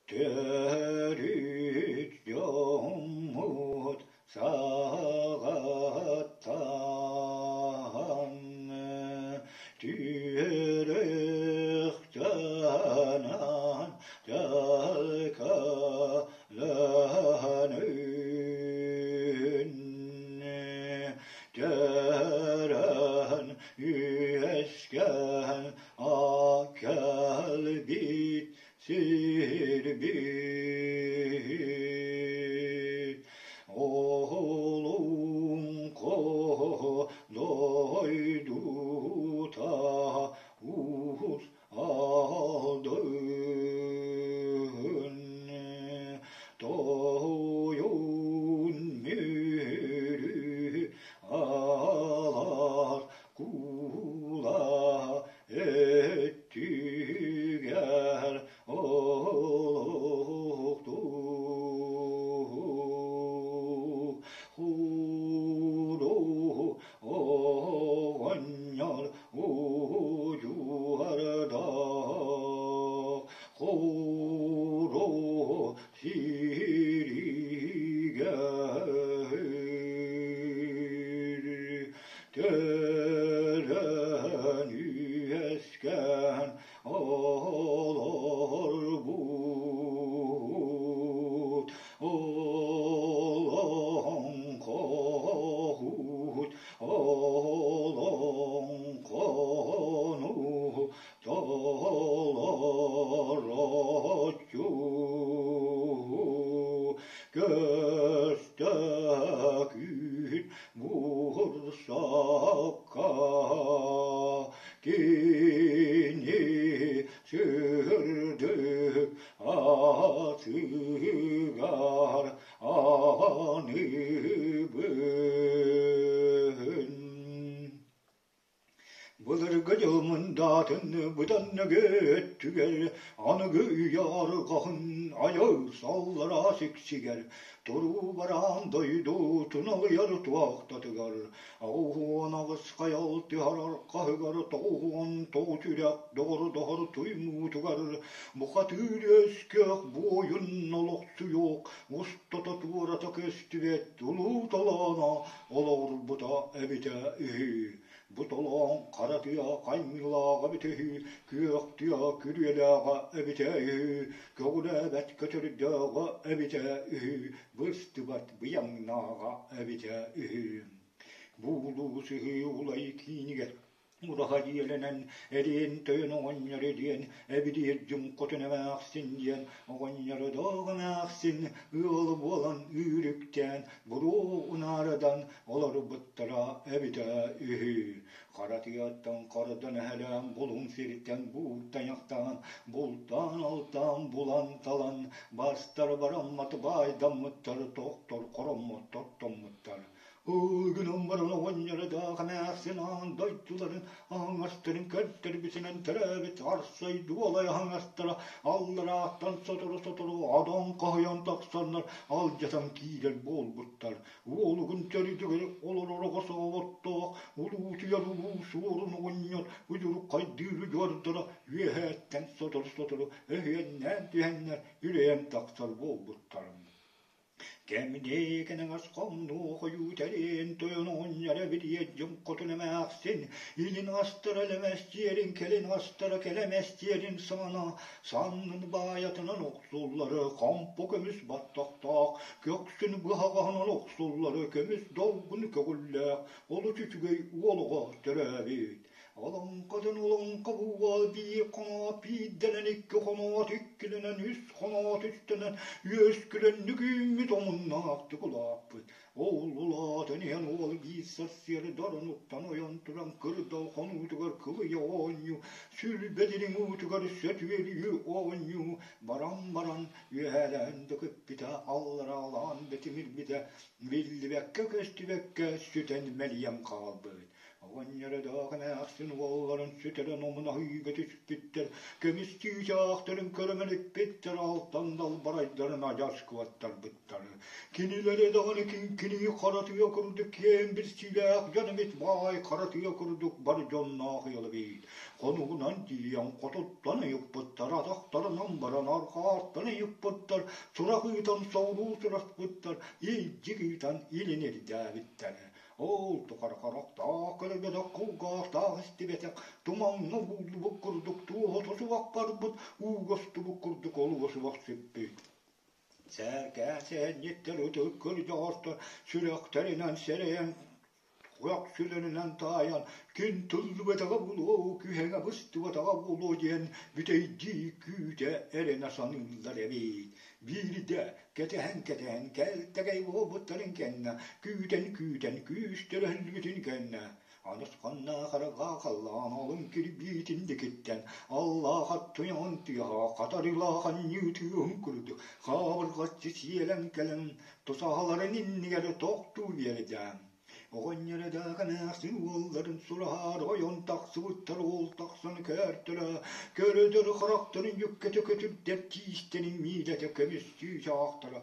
Төрүт дьоммут саҕаттан түөрөхтөнөн дьалкаланын төрөн үөскээн акалбит Сирбит Олоҥхо дойдута уус алдын Тойон Мүрү алар кула Өттүгэр олохтуу худуу оҕонньор удьуордаах хоро сиригэр Төрөн үөскээн олорбут олоҥхоһут олоҥхону толороччу Көстөкүүн буурсакка кини сырдык атыгар аныыбын. Былыргы дьыл мындаатын быданныгы өттүгэр, аныгы үйэ арҕаһын айыл саллара сиксигэр, туруу бараан дойду туналыйар туохтатыгар, 88 хайал түһэр арҕаһыгар 99 үрэх доҕордоһор туймуутугар, бухатыыр өскөөх буойун олохсуйуох, устата туората көстүбэт улуу толооно олоҕурбута эбитэ үһү. Бу толоон хара тыа ханньылааҕа эбитэ үһү, күөх тыа күрүөлээҕэ эбитэ үһү, көҕүлээбэт көтөрдөөҕө эбитэ үһү, быстыбат быйаҥнааҕа эбитэ үһү. Буулуу сыһыы улай киинигэр Ураһа дьиэлэнэн, эриэн тойон оҕонньор диэн, эбириир дьуҥхотун эмээхсин диэн, оҕонньордоох эмээхсин ыал буолан үүрүктээн, буруо унаарадан олорбуттара эбитэ үһү. Хара тыаттан хардан эһэлээн, булуҥ сиртэн бууртайахтаан, бултаан-алтаан булан-талан, бастар бараммат баайдаммыттар, тохтор хороммот тоттоммуттар. Гынан баран оҕонньоро даах эмээхсин аан дойдуларын аһаҥастарын көрдөрбүтүнэн төрөөбүт арсай дуолай аһаҥастара алларааттан сотору-сотору адоҥ хоһуйан тахсаннар алдьатан киирэр буолбуттар. Уолугун төрүтүгэр олорор оҕо соҕотоох улуутуйар улуу суорун оҕонньор удьурхайдыыр удьуордара үөһээттэн сотору-сотору өһүөннээн түһэннэр үрэйэн тахсар буолбуттар. Кэмниэ кэнэҕэс хомнуо хойуу тэриэн тойон оҕонньоро билиэт дьон хотун эмээхсин илин астара элэмэстиэрин кэлин астара кэлэмэстиэрин саҥана саннын баайатынан охсуллары хампа көмүс баттахтаах көхсүн быһаҕаһынан охсуллары көмүс долгун көҕүллээх олус үчүгэй уол оҕо төрөөбүт. Олоҥхотун олоҥхо уол биир хоноот биирдэнэн икки хоноот иккилэнэн үс хоноот үстэнэн үөскүлэнник үүммүт омуннаахтык улааппыт. Ол улаатан иһэн уол биир сарсыарда доронуттан ойон туран кырдал хонуутугар кылыйа оонньуу, сүлбэ дириҥ уутугар сөтүөлүү оонньуу баран-баран үөһээлээн да көппүтэ, аллараалаан да тимирбитэ биллибэккэ-көстүбэккэ сүтэн мэлийэн хаалбыт. Оҕонньоро эмээхсин уолларын сүтэрэн омунаһыыга түспүттэр, көмүс чыычаахтарын көрө мэлиппиттэр, алтан далбарайдарын адьас куоттарбыттар. Кинилэри даҕаны киҥкинии хара тыа курдук киэҥ билсиилээх дьон эбит, баай хара тыа курдук бар дьонноох ыал эбит. Хонугунан тиийэн хотуттан ыйыппыттар, атахтарынан баран арҕааттан ыйыппыттар, сурах ыытан соҕуруу сураспыттар, илдьик ыытан илин ирдээбиттэр. Ол тухары харахтаах көрбөтөх, кулгаахтаах истибэтэх, тумаҥҥа ууллубут курдук туоһута суох барбыт, ууга устубут курдук олуга суох сүппүт. Сээркээн сэһэнньиттэр ытык кырдьаҕастар сүрэхтэринэн сэрэйэн, куйах сүлэнинэн таайан, кин тыллыбатаҕа буолуо, күһэҥэ быстыбатаҕа буолуо диэн бүтэйдии күүтэ эрэнэ саныыллар эбит. Биирдэ кэтэһэн-кэтэһэн кэлтэгэй буолбуттарын кэннэ, күүтэн-күүтэн күүстэрэ өһүллүбүтүн кэннэ, анысханнаах арҕаа халлаан алын кирбиитин диэкиттэн Аллаах аттыйаҕын тыаһа хатарыылаах анньыы тыаһын курдук хаабырҕаччы сиэлэн кэлэн тусаһаларын иннигэр тохтуу биэрдэ. Оҕонньоро да эмээхсин уолларын сураһаары ойон тахсыбыттар уол тахсан көөртөрө, көрөдөр харахтарын дьүккэтэ көтүрдэр тиистэрин миилэтэ көмүстүү чаахтара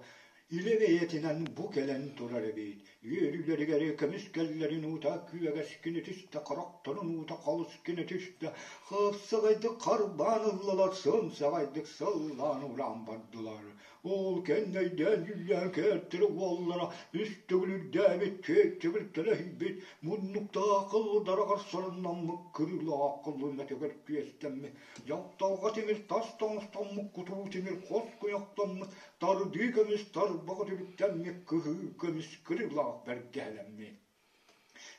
илэ бэйэтинэн бу кэлэн турар эбит. Үөрүүлэригэр көмүскэллэрин уута күөгэс гына түстэ, харахтарын уута халыс гына түстэ, хапсаҕайдык харбаан ыллылар, сымсаҕайдык сыллаан ураан бардылар. Ол кэннэ өйдөөн-дьүүллээн кээттэри уоллара үс төгүл үрдээбит, түөрт төгүл төлөһүйбүт, муннуктаах кыллыдара харсарыннаммыт, кырыылаах кыллыҥа төгөр күөстэммит, дьапталҕа тимир тас тоҥостоммут, кутуу тимир хос куйахтаммыт, тардыы көмүс тарбаҕа түбүктэммит, кыһыы көмүс кырыылаах бэргэһэлэммит.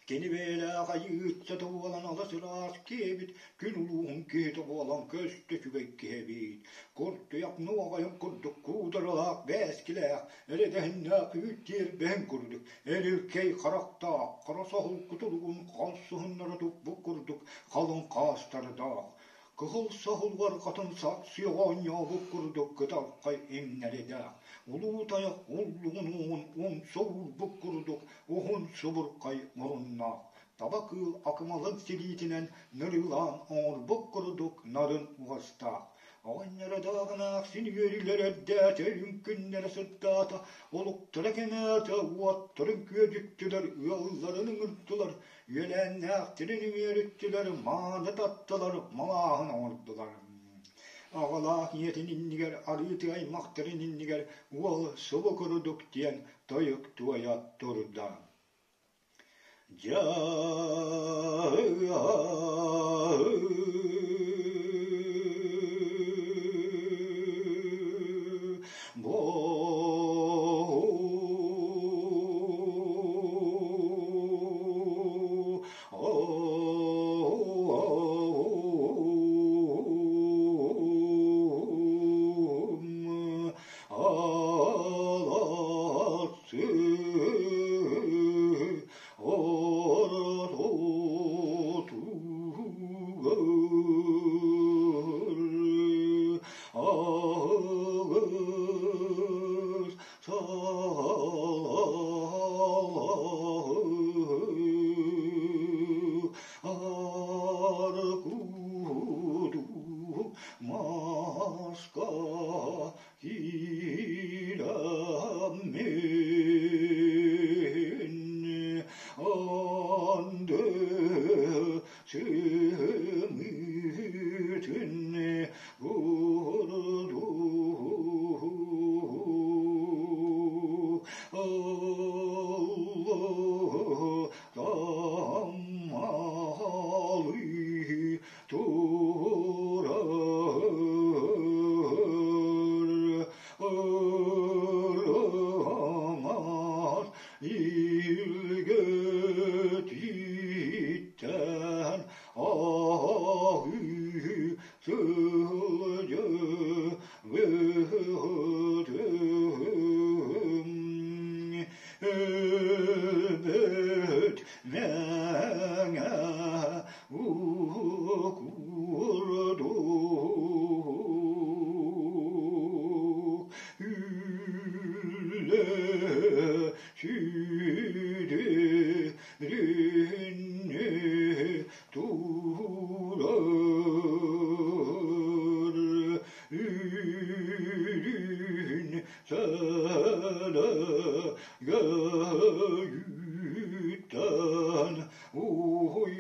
Кини бэйэлээх айыытчата буолан алас ыраас киэбит, күн улууһун киһитэ буолан көстө үчүгэй киһи эбит. Куртуйах нуоҕайын курдук куударалаах бээскилээх, эрэдэһиннээх үүт тиэрбэһин курдук, эрилкэй харахтаах, хара соһул кутуругун халсыһыннара туппут курдук халыҥ хаастардаах, Кыһыл соһулугар хотун сахсыйа оонньообут курдук кытархай иҥнэридээх, улуу тайах уллугун уоһун умса уурбут курдук уһун субурхай муруннаах, таба кыыл акымалын силиитинэн нырыылаан оҥорбут курдук нарын уостаах. Оҕонньоро даҕанаах син үөрүүлэр эрдээтэ, үҥкүннэрэ сырдаата, олуктара кэҥээтэ, уоттарын күөдьүттүлэр, ыалларын ыҥырдылар, Үөлээннээхтэрин үмүөрүттүлэр, мааны таттылар, малааһын оҥордулар. Аҕалаах ийэтин иннигэр, арыытыы аймахтарын иннигэр уол субу курдук диэн тойук туойа турда. Дьэ Сэлэгэйиттэн уһуймахтыы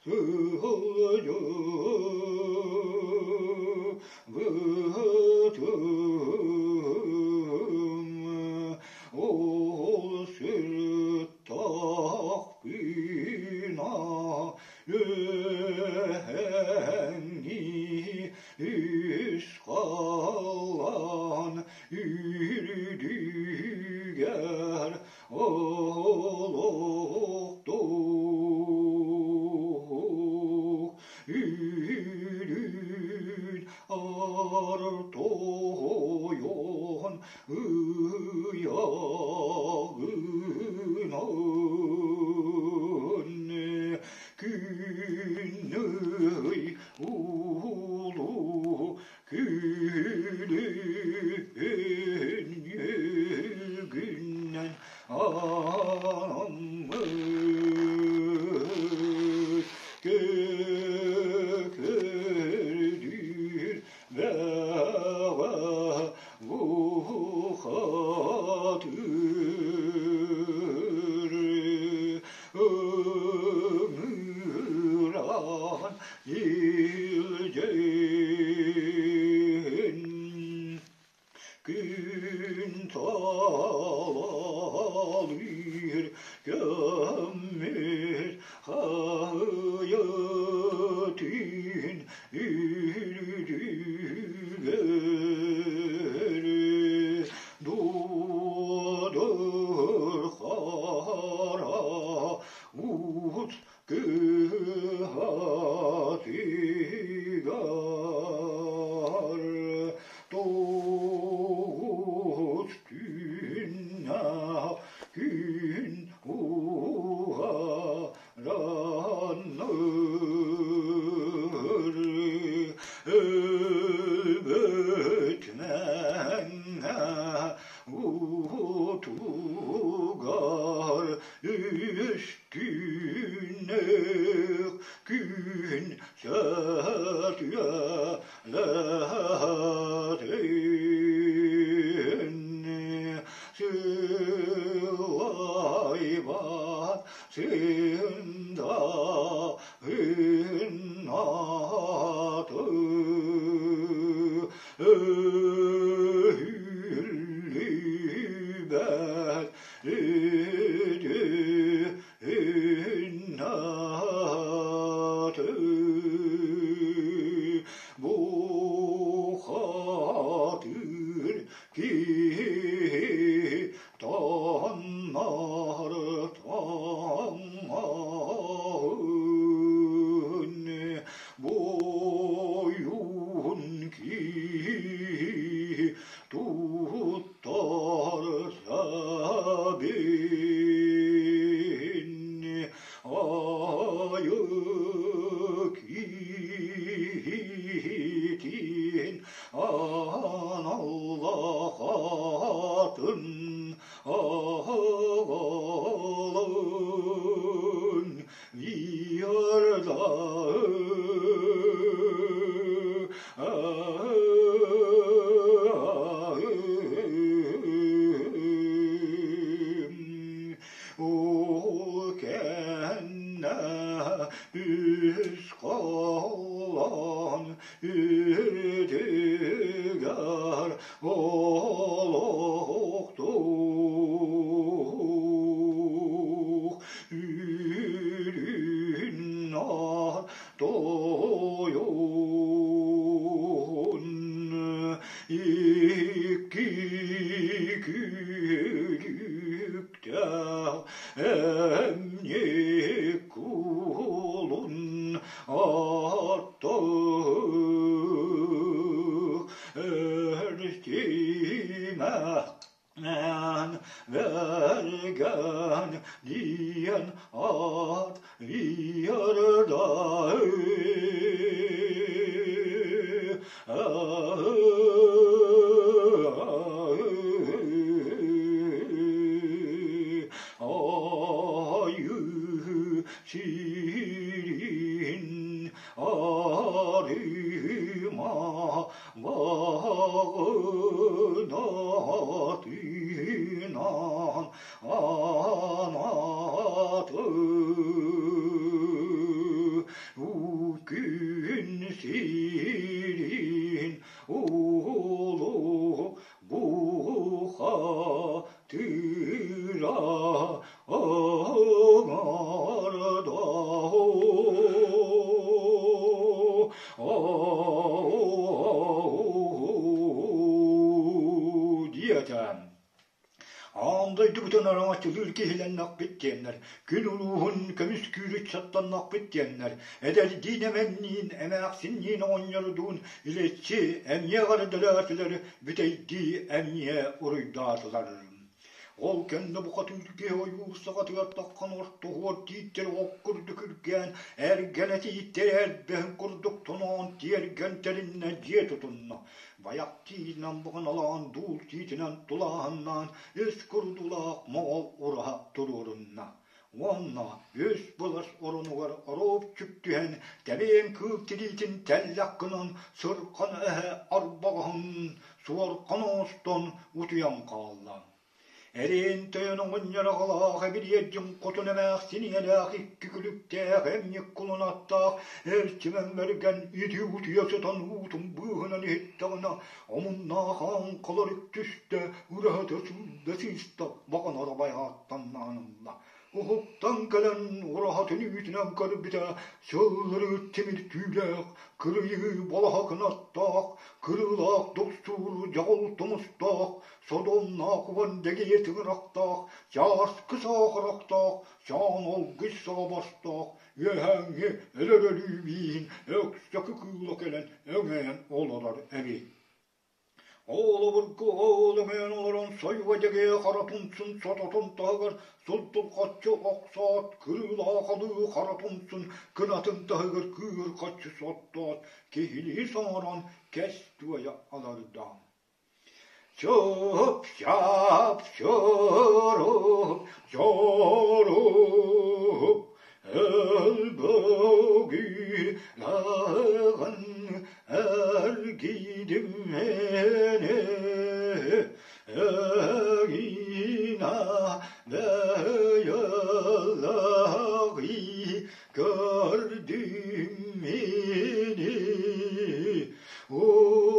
сылдьыбытым. Ол сырыттахпына үөһэҥҥи үс халлаан үрдүгэр олохтоох үрүн ар тойон ыйаҕынан күн-ый улуу күлүн анаммыт көкөрдүүр бөҕө бухатыр ыҥыран илдьэн күн талалыыр көмүс хайатын үрдүгэр дуодур хара уус кыһатыгар тоҕус күннээх күн уһараннар өлбөт мэҥэ уутугар үстүннэх күн сөтүөлээтин сылайбат сында ыннаты өһүллүбэт үдү бухатыр киһи таҥнар таҥаһын буойун киһи туттар сэбин айы киһитин аналлахатын аҕалын Ол кэннэ үс халлаан үрдүгэр олохтуох үрүн нар тойон икки күлүктээх эмньик кулун аттаах Эртимээн бэргэн диэн аат Айыы сирин арыма баран. Атынан анаты күн сирин улуу бухатыра диэтэ. Аан дойдубутун араҥаччылыыр киһилэннэхпит диэннэр, күн улууһун көмүскүүр ыччаттаннахпыт диэннэр, эдэрдиин эмэнниин, эмээхсинниин оҕонньордуун илэччи эмиэ эҕэрдэлээтилэр, бүтэйдии эмиэ уруйдаатылар. Ол кэннэ бухатыыр киһи ойуур саҕатыгар таххан ортоһуор тииттэри ох курдук үргээн, эргэнэ тииттэри эрбэһин курдук тоноон тиэргэн тэриннэ дьиэ тутунна. Байах тиитинэн баҕаналаан, дуул тиитинэн тулааһыннаан, үс курдулаах моҕол ураһа туруорунна. Уонна үс былас оронугар оруопчук түһэн, тэбиэн кыыл тириитин тэллэх гынан сырхан эһэ арбаҕаһын суорҕан оҥостон утуйан хаалла. Эриэн тойон оҕонньор аҕалаах эбириэдьин хотун эмээхсин ийэлээх икки күлүктээх эмньик кулун аттаах Эрчимэн Мэргэн ити утуйа сытан уутун быыһынан иһиттэҕинэ омуннаах ааҥхалар түстэ, ураһата сүүрдэ сыыста, баҕанара байааттаннаан ылла. Уһуктан кэлэн ураһатын үүтүнэн көрбүтэ, сыллырыыт тимир түүлээх, кырыйыы балаһа кынаттаах, кырыылаах дуксуур дьаҕыл тумустаах, содомноох уон дэгиэ тыҥырахтаах, чааскы саахарахтаах, чаан олгуй саҕабастоох, үөһээҥҥи өлөр өлүү бииһин өксөкү кыыла кэлэн өҥөйөн олорор эбит. Ол обургу оол өҥөйөн олорон сойуо дьэгиэ хара тумсун сототун таһыгар сундулхаччы охсоот, кырыылаах алыы хара тумсун кынатын таһыгар кыырхаччы соттоот, киһилии саҥаран кэс туойа аларда. Чуп-чап, чоруп, чоруп, өлбөгү лаҕын эргидим мени, Эгина бэйэлэҕи көрдүм мени,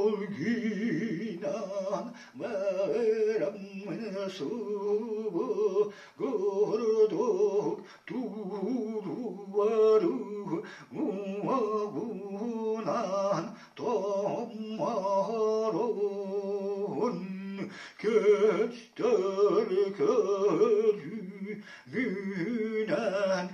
Улгинан бараммын субу курдук туруору уоҕунан томморун көстөр көрүҥүнэн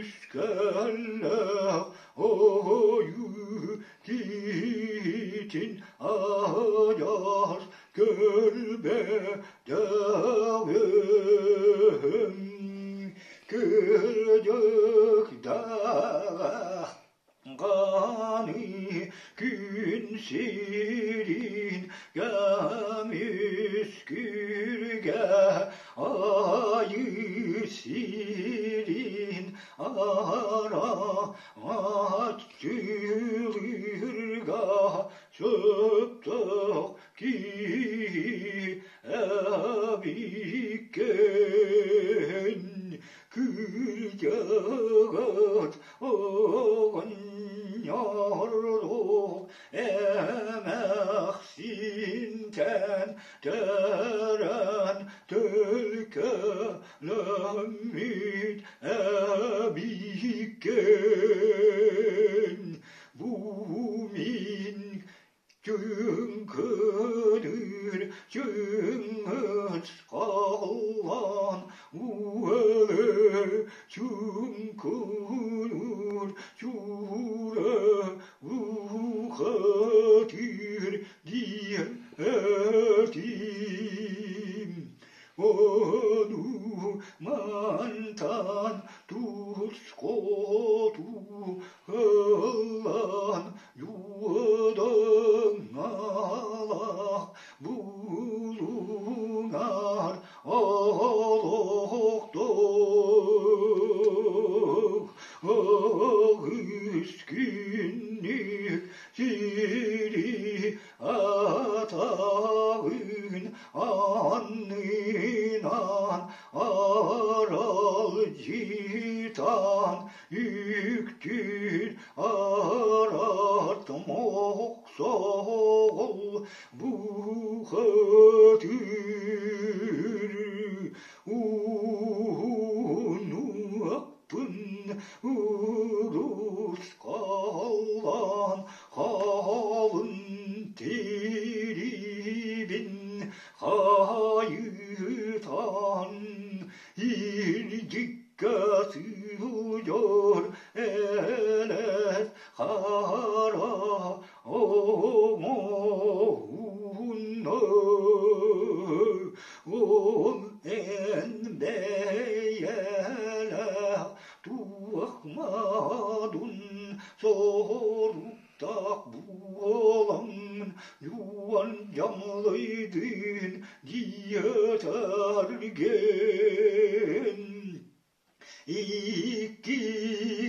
үскэллэх ойуу киһитин адьас көрбөтөҕүм кырдьык даҕаны күн сирин көмүскүүргэ айыы сирин ара Аччыырга сөптөөх киһи эбиккин кырдьаҕас оҕонньордук эмээхсинтэн төрөн төлкөлөммүт эбиккин бу мин чүҥкүнүр чүҥүс халлаан уөлө чүҥкүнүр чуура ухатыр диэн этим Ону мантан тус хоту ыллан юыдыҥалах булуҥар олохтук үс күннүк сири Мохсоҕол бухатыыр уһунуохпун урусхаллаан хаалын тирибин хайытан илдьиккэ сылдьар элэс хара оҥоһунна ол эн бэйэлээх туох модун соруктаах буолаҥҥын дьуон дьаҥылыйдыын диэтэргин Икки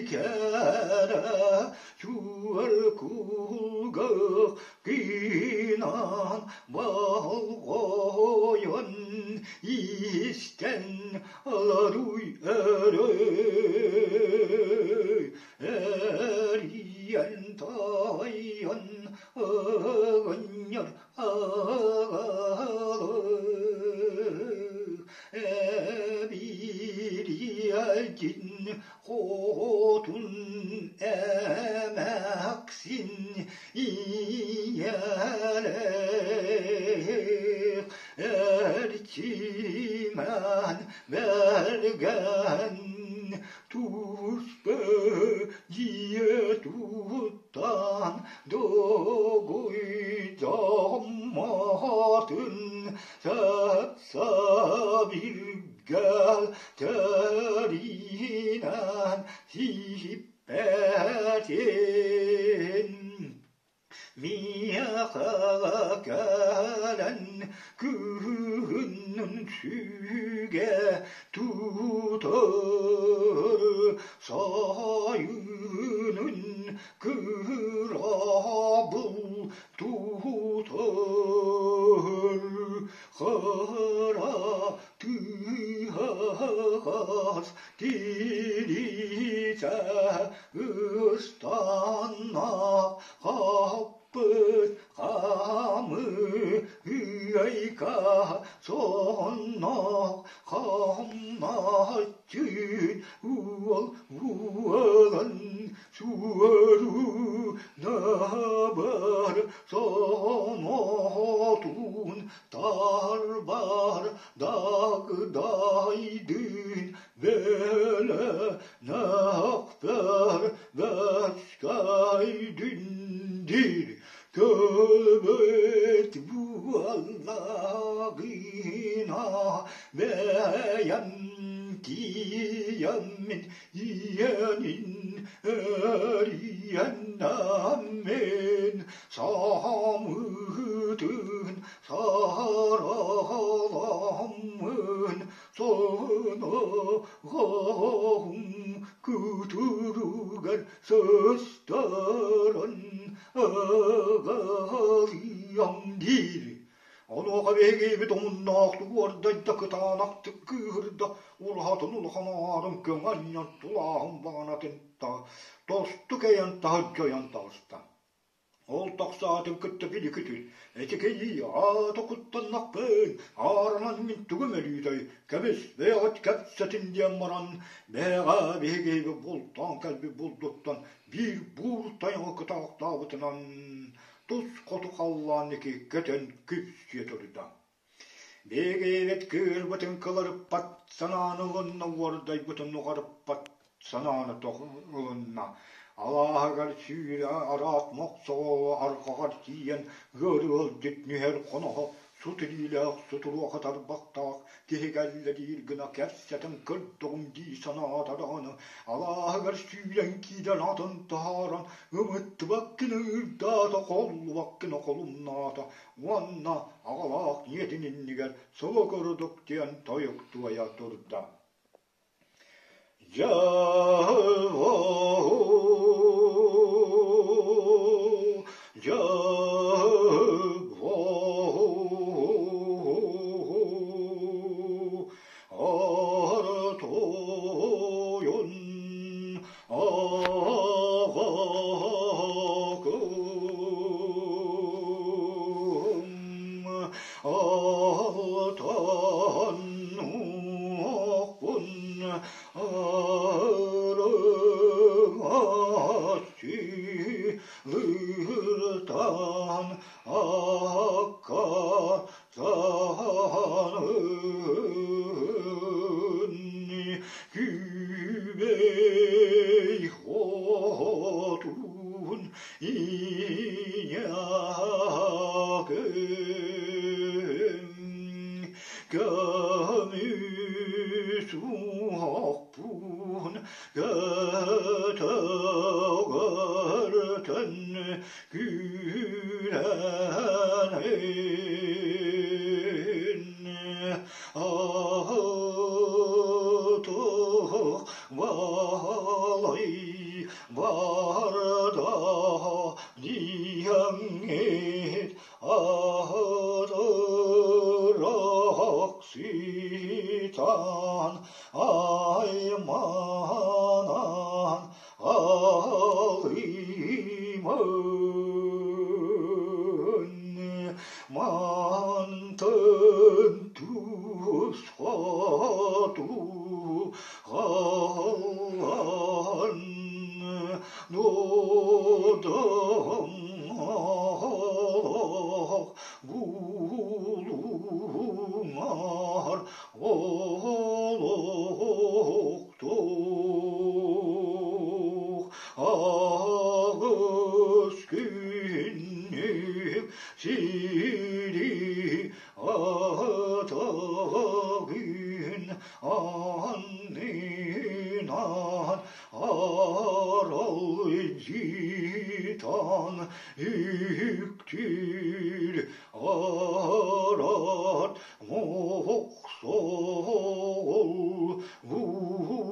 кэрэ чуор кулгаах кыынан болҕойон истэн ыларуй өрөй эрийэн тайан ыгынньар Эбириэлдьин хотун эмээхсин ийэлээх Эрчимэн бэргэн туспа дьиэ туттан Дугуйдамматын сап-сабиргал тэринэн сиппэтин Миэхэ кэлэн күһүнүн сүгэ тутар сайынын Кыраабыл тутар хара тыаһас тириитэ ыстанна хаппыт хамыйка сонно хамначчыт уол уолан суоруна бар сонотун тарбар дагдайдын бэлэ нахтар бэскайдүндир Көлбөт буоллаҕына бэйэм тиийэммин ийэнин эрийэннэммин саамытын сараламмын соноҕоһум кутуругар сыстаран аҕалыам диир. Онуоха биһигибит омуннаахтык уордайда, кытаанахтык кыыһырда, улаһатын улахан аҥаарын көҥө анньан тулааһын баҕанатын тосту кэйэн таһырдьа ойон таҕыста. Ол тахсаатын кытта биликитин, ити киһи аата куттаннахпын, ааранан мин тугум өлүүтэй, кэбис, бэйэҕит кэпсэтин диэн баран, бэйэҕэ биһиги бултаан кэлбит булдуттан биир буур тайаҕы кытаахтаабытынан тус хоту халлаан ики көтөн күпсүйэ турда. Биһигибит кыырбытын кыларыппат санааны ылынна, уордайбытын уҕарыппат санааны ылынна. Алааһыгар сүүрэ араат мохсоҕоло арҕаҕар тиийэн ыар ыалдьыт нүһэр хоноһо сут илиилээх сутуруоха тарбахтаах киһи кэллэ диир гына кэпсэтэн көрдөҕүм дии санаата даҕаны алааһыгар сүүрэн киирэн атын таһааран ымыттыбаккына ыырдаата холлубаккына холумнаата уонна аҕалаах ийэтин иннигэр сылы курдук диэн тойук туойа турда. Дьэ, дьэ, Артойун аҕакым. Артан акка саһанын Күбэй хотун ийэкэм Көмүс уохпун көтөҕөртөн күрэнин Атых балай барда диэҥҥит Аһыдырах ситан айманан Алыймын мантан тус хоту халлан додоҥ олох булуҥар олох Туох аҕыс күннүк сири атагын аннынан аралдьытан үктүүр арат Мохсоҕол бухатыыр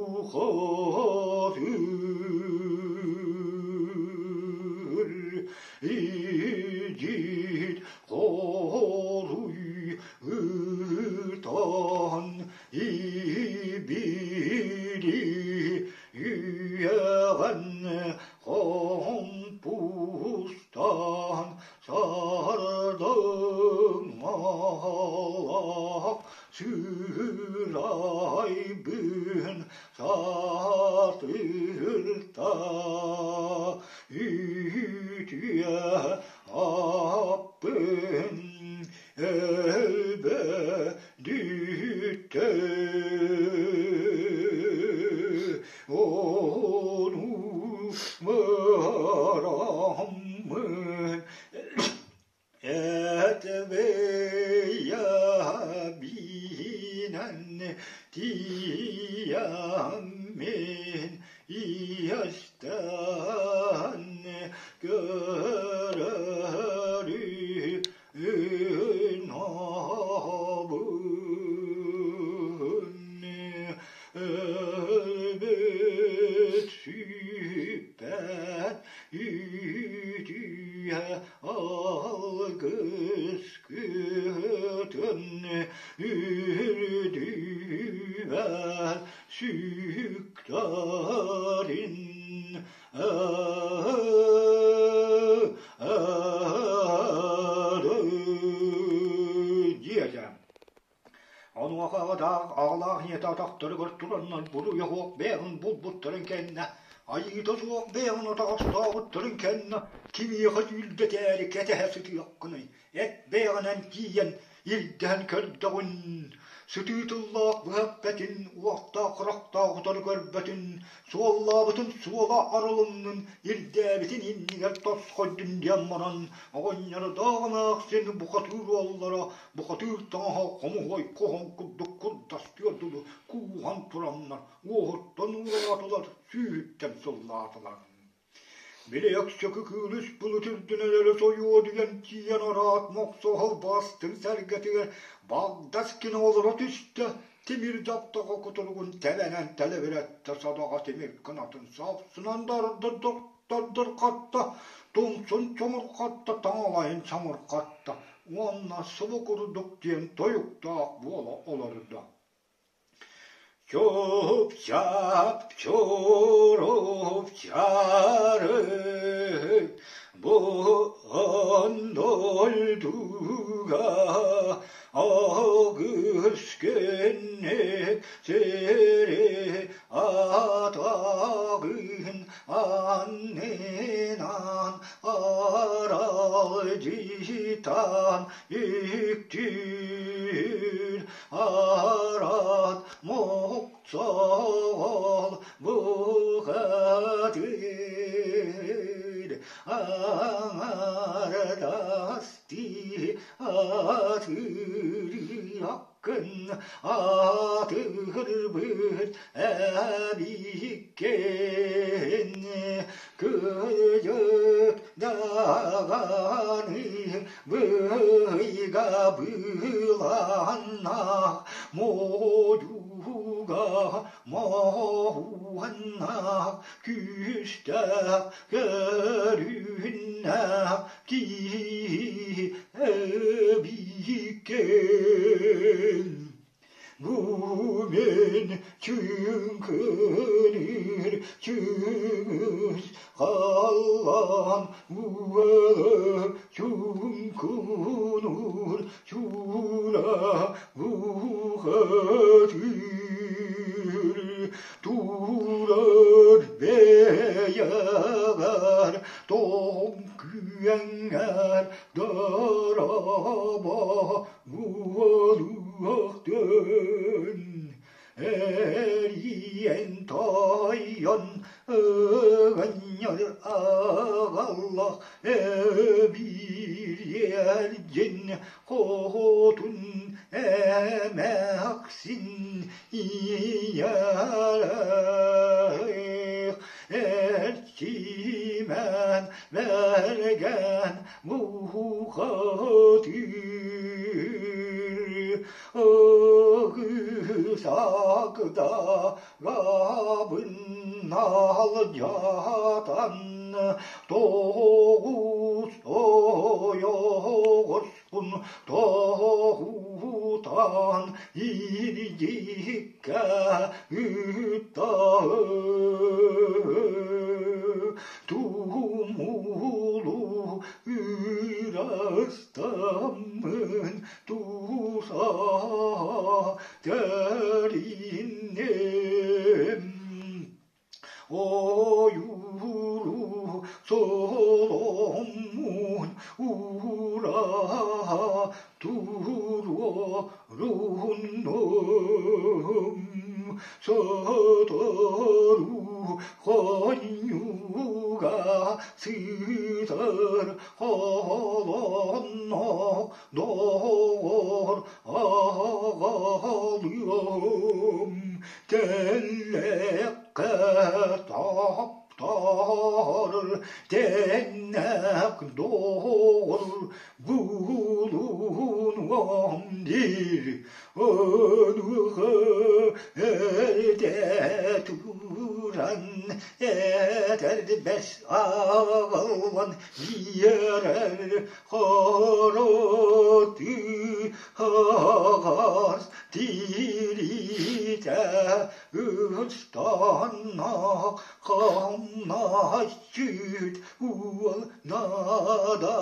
идит хоруй ытан ибири үйэҕэн хомпустан Сардаҥалаах сыырайбын сатырта үтүө аппын өлбөдүттэ Ону бараммын Этвеябинэн тиийэммин иэстээн көрөрү ынабын өлбөт сүппэт үтүө алгыс күтүн үрдүбэр сүктэрин диэтэ. Онуоха аҕалаах ийэтэ атахтарыгар тураннар буруйа суох бэйэҕин булбуттарын кэннэ, айыыта суох бэйэҕин атаҕастаабыттарын кэннэ кимиэхэ түүрдэтээри кэтэһэ сытыаххыный, эт бэйэҕинэн тиийэн ирдэһэн көрдөҕүн, сытыы тыллаах быһа эппэтин, уохтаах харахтаах утары көрбөтүн, суоллаабытын суола арылыннын, ирдээбитин иннигэр тосхойдун диэн баран, оҕонньордоох эмээхсин бухатыыр уоллара бухатыыр таҥаһа хомуһуой хоһоон курдук курдастыар дылы кууһан тураннар уоһуттан уураатылар, сүүһүттэн сыллаатылар. Били өксөкү кыылыс былыт үрдүнэн өрө сойуодуйан тиийэн араат мохсоһол бастыҥ сэргэтигэр Багдас гына олоро түстэ, тимир дьаптаҕа кутуругун тэбэнэн тэлэбирэттэ, садаҕа тимир кынатын сапсынан дардырхатта, тумсун чомурхатта, таҥалайын самырхатта уонна субу курдук диэн тойуктаах буола олордо. Чуп-чап, чуруп-чарып, бу дойдуга аҕыс күннүк сири атаҕын аннынан аралдьытан Дьиитан үктүүр арат мохсоҕол бухатыыр аҥардастыы атыырыаххын атыырбыт эбиккин кырдьык даҕаны быйга быыланнаах модьуга моһуоннаах күүстээх көрүннээх киһи эбиккин. Бу мин чүҥкүнүүр чүҥүс халлаан уолу чуҥкунуур чуура бухатыыр турар бэйэҕэр тоҥ күөҥҥэр дорообо Буолуохтун эрийэн тойон ыганньар аҕаллах эбириэрдьин хотун эмээхсин ийэлээх эрчимэн бэргэн Бухатыр ығысақта ғабыннал жатан тоғыз ойоғоспун тоғутан ирдиккә Тумулу ырастаммын туса тэринним. Ойууру соломмун ура туруоруннум. Сотору хонньуга сытар холонно доҕор аҕалыам тэллэххэ таптар тэннэх доҕор булунуом диир Онуоха эрдэ туран этэрбэс аҕалан биэрэр хоротуу аҕас тириитэ ыстанна хамнасчыт уол наада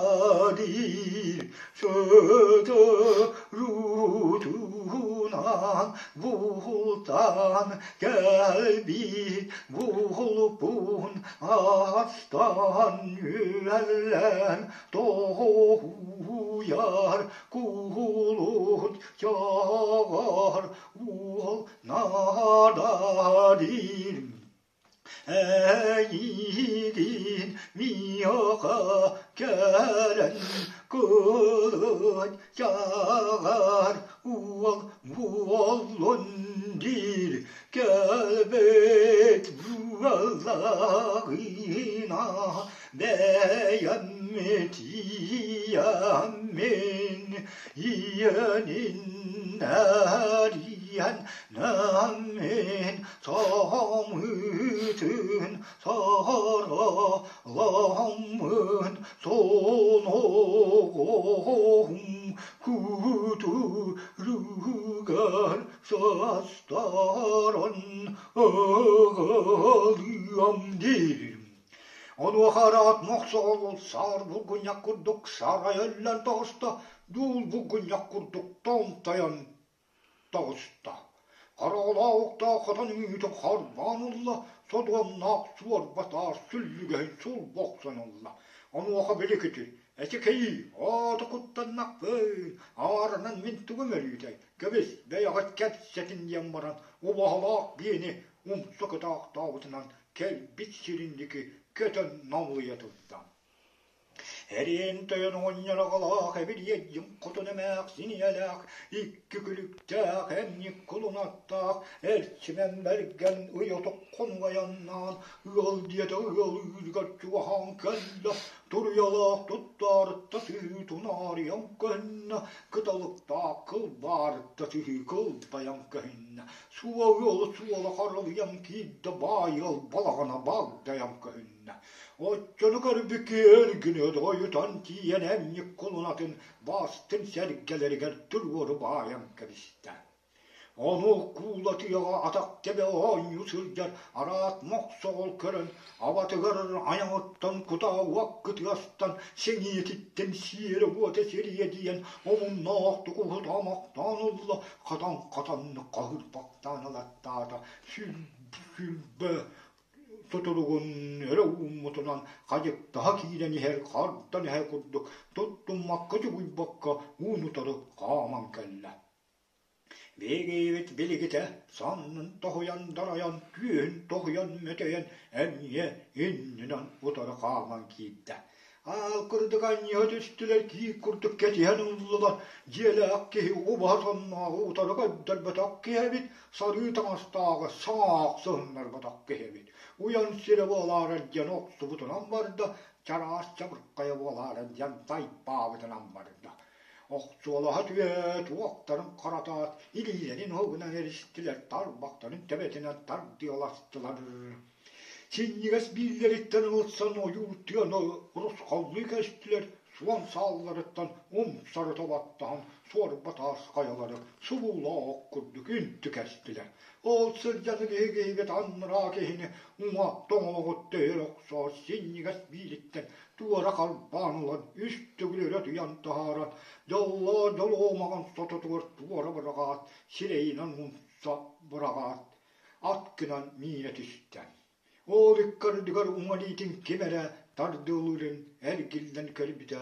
диир Соторутунан бултаан кэлбит булпун астан үөллэн тоһуйар кулут чаҕар уол наада диир. Эйигин миэхэ кэлэн кылыт чаҕар уол буоллун диир кэлбит буоллаҕына бэйэм тиийэммин ийэнин эрийэн Наммин самытын сараламмын соноҕоһум кутуругар састаран аҕалыам диир. Онуоха араат мохсоҕол саар булгунньах курдук сарай өллөн таҕыста, дуул булгунньах курдук томтойон таҕыста. Хараҕалаах уктаах хатан үҥүүтүн харбаан ылла, содуомнаах суорба таас сүллүгэһин сулбу охсон ылла. Онуоха били кити: Эчикий, ооту куттаннахпын, ааранан мин тугум өлүүтэй, кэбис, бэйэҕит кэпсэтин диэн баран, убаһалаах биэни умса кытаахтаабытынан кэлбит сирин диэки көтөн налыйа турда. Эриэн тойон оҕонньор аҕалаах эбириэйдьин хотун эмээхсин ийэлээх, икки күлүктээх эмньик кулунаттаах, Эрчимэн Бэргэн ый отоххун айаннаан, ыал диэтэ ыал ыырыгар чугаһаан кэллэ, туруйалаах туттаарытта сыһыы тунаарыйан көһүннэ, кыталыктаах кылбаарытта сыһыы кылбайан көһүннэ, суо ыалы суола харалыйан киирдэ, баай ыал балаҕана багдайан көһүннэ. Оччону көрбүт киһи дойутан тиийэн эмньик кулунатын бастыҥ сэргэлэригэр туруору баайан кэбистэ. Ону куула тыаҕа атах тэбэ оонньуу сылдьар араат мохсоҕол көрөн, абатыгар айаҕыттан кутаа уот кытыастан, сэҥийэтиттэн сиэрэ-уота сириэдийэн, омуннаахтык уһутаамахтаан ылла, хатан-хатаннык хаһыырбахтаан ылаттаата, сүлбэ сутуругун өрө ууммутунан хадьыктаһа киирэн иһэр хардан эһэ курдук туттуммакка чугуйбакка уун-утары хааман кэллэ. Биһигибит билигитэ саннын тоһуйан дарайан, түөһүн тоһуйан мөтөйөн эмиэ иннинэн утары хааман киирдэ. Аал курдук анньыһа түстүлэр, киир курдук кэтиһэн ыллылар. Дьиэлээх киһи убаһа соннооҕу утары көрдөрбөтөх киһи эбит, сарыы таҥастааҕы саҥаах сыһыннарбатах киһи эбит. Уйан сирэ буолаарар диэн охсубутунан барда, чараас чабырхайа буолаарар диэн тайбаабытынан барда. Охсуолаһа түһээт, уохтарын харатаат, илиилэрин уһугунан эристилэр, тарбахтарын төбөтүнэн тардыаластылар. Синньигэс бииллэриттэн ылсан ойуур тыаны урусхаллыы кэстилэр, суон саалларыттан умсарыта баттаһан суорба таас хайалары субуулаах курдук үнтү кэстилэр. Ол сылдьан биһиги анараа киһини уҥа тоҥоҕут төһөр охсоот синньигэс биилиттэн туора халбаан ылан үс төгүл өрө тыйан таһааран дьоллоо дьолуомаҕын сототугар туора быраҕаат сирэйинэн умса быраҕаат ат гынан миинэ түстэ. Ол ыккардыгар уҥа илиитин ким эрэ тардыалыырын эргиллэн көрбүтэ,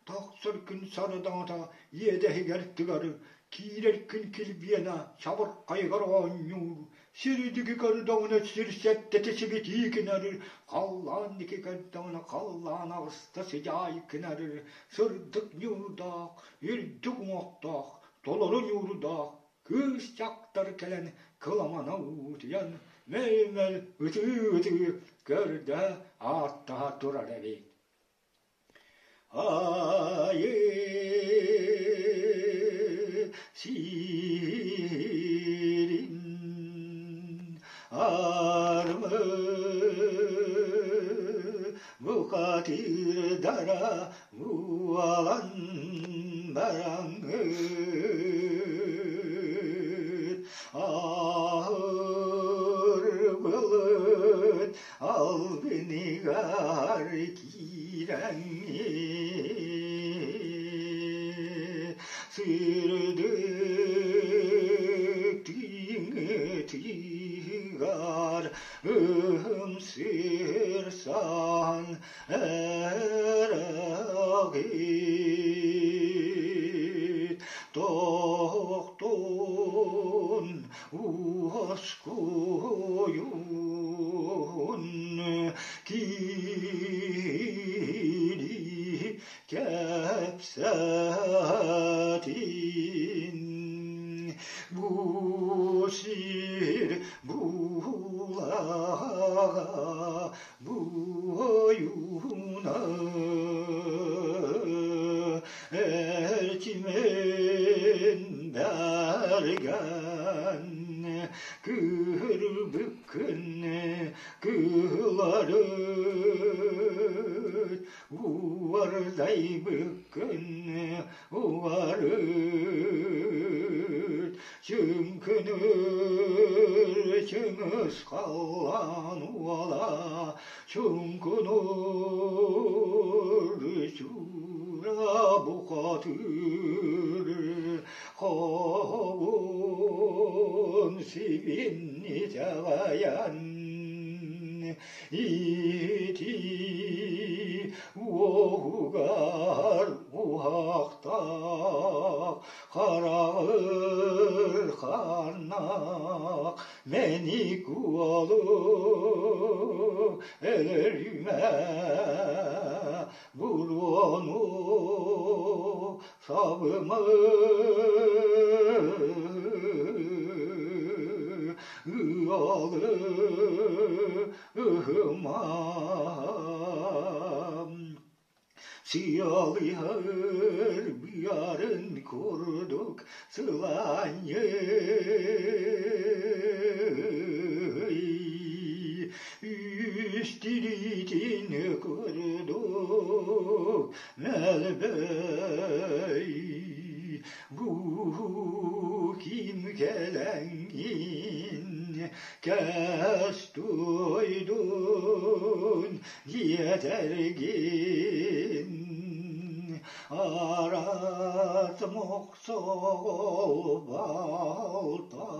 тахсар күн сарадаҥата иэдэһигэр тыгар, киирэр күн килбиэнэ чабырхайыгар оонньуур, сирдиги көрдөҕүнэ сир сэттэтэ сибитии гынар, халлаан диэки көрдөҕүнэ халлаан аҕыста сыдьаай гынар, сырдык ньуурдаах, үрдүк уҥуохтаах, толору ньуурдаах кыыс дьахтар кэлэн кыламана уутуйан мэй-мэл ытыы-ытыы көрдө ааттаһа турар эбит. Айыы сирин армы бухатыырдара буолан бараҥҥыт аһыр былыт албыныгар киирэҥҥит сырдык тыыҥҥытыгар ымсыырсан эрэҕит тохтун уоскуйун киири кэпсэтин бу сир буулаҕа буойуна эрчимэн бэргэн кыырбыккын кыылары уордайбыккын уарыт Чүҥкүнүр чыҥыс халлаан уола чуҥкунуур чуура бухатыыр хоһуун сибин итэҕэйэн ити уоһугар. Уһугар уһахтаах, хараҕыр ханнаах, мэник уолу өлөрүмэ, буруону сабыма ыалы ыһыма Сыалыһар быарын курдук сылаанньый үс тириитин курдук мөлбөй бу ким кэлэҥҥин кэс туойдун диэтэргин араат мохсоҕол балта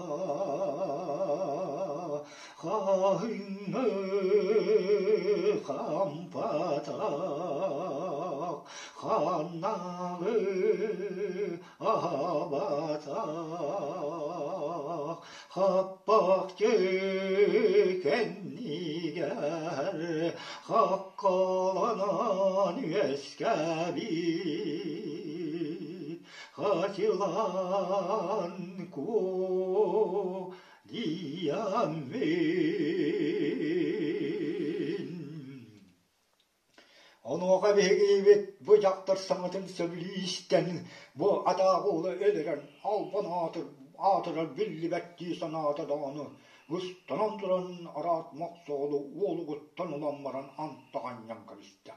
хаһыҥҥы хампатах ханнаҕы аһаабатах хаппах кэннигэр хаккаланан үөскээбит хатылан куо дияммин. Онуоха биһигибит бу дьахтар саҥатын сөбүлүү истэн, бу атааҕы уолу өлөрөн, албан аатырар биллибэт дии санаата даҕаны, ыстанан туран араат мохсоҕолу уолугуттан ылан баран антах анньан кэбистэ.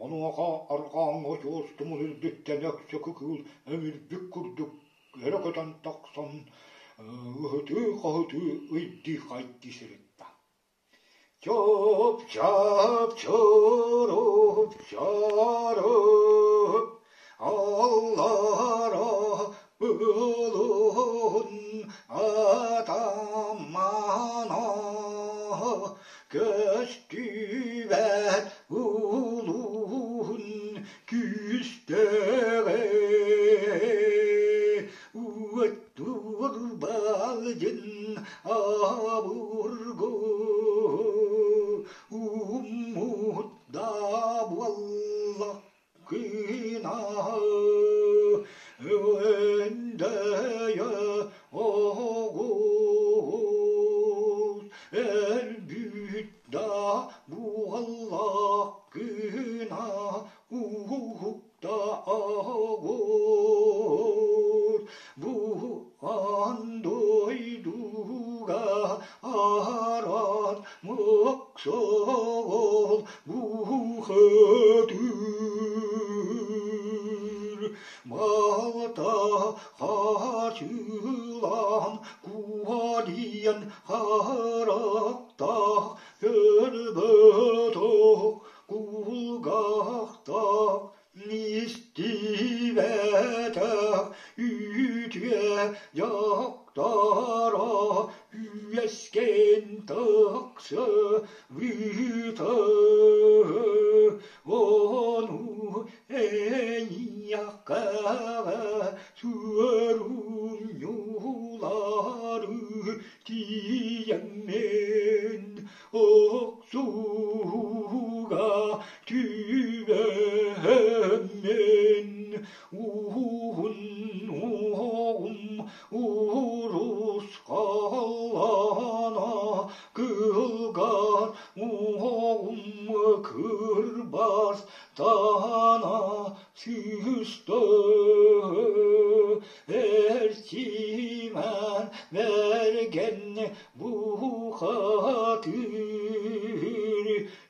Онуоха арҕааҥҥы очуос тумул үрдүттэн өксөкү кыыл өмүрбүт курдук өрө көтөн тахсан ыһытыы-хаһытыы ыйдыы-хайдыы сырытта. Чоп-чап, чоруп, чоруп, аллара ылын атамана көстүбэт улуун күүстэҕэ Уоттур-баалдьын обургу ууммут да буоллаххына Өндөйө оҕус өлбүт да буоллаххына уһукта оҕус бу аан дойдуга ааран мохсоҕол бухатыыр балта хачылаан куһадиан харахтаах көрбөтөх кулгаахтаах истибэтэх үтүө дьахтара үөскээн тахсыбыта ону эйиэхэ суорумньулары тиийэммин охсууга түбэһэммин уһун уоҕум урусхаллана кылгас уоҕум кырбас таана сыста эрчимэн мэргэн Бухатыр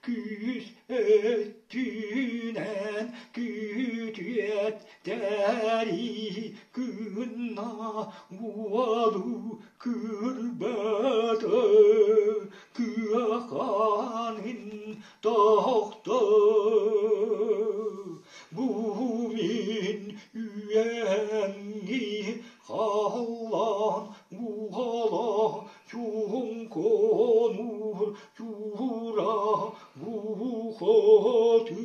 күүс өттүнэн күтүөттэри кынна уолу кырбаты кыаханын тохто бу мин үйэҥҥи халлаан уола чуҥкунуур чуура бухатыр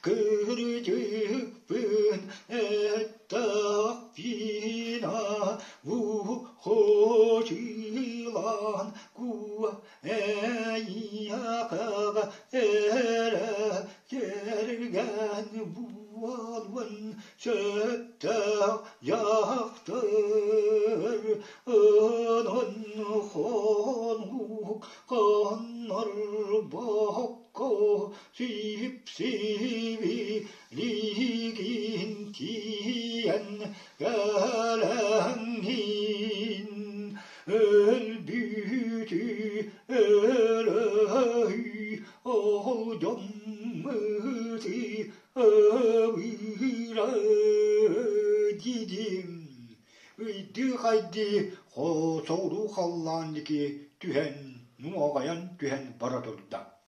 Кырдьыкпын эттэхпинэ бу хочулан куо эйиэхэ эрэ кэргэн буолуон сөптөөх дьахтар онон хонук хоннорбокко сип-сибилигин тиийэн кэлэҥҥин өлбүтү өлөүй ол дьоммуты ыбыра дидим ыйдыы-хайдыы соҕуруу халлаан диэки түһэн нуоҕайан түһэн бара турда.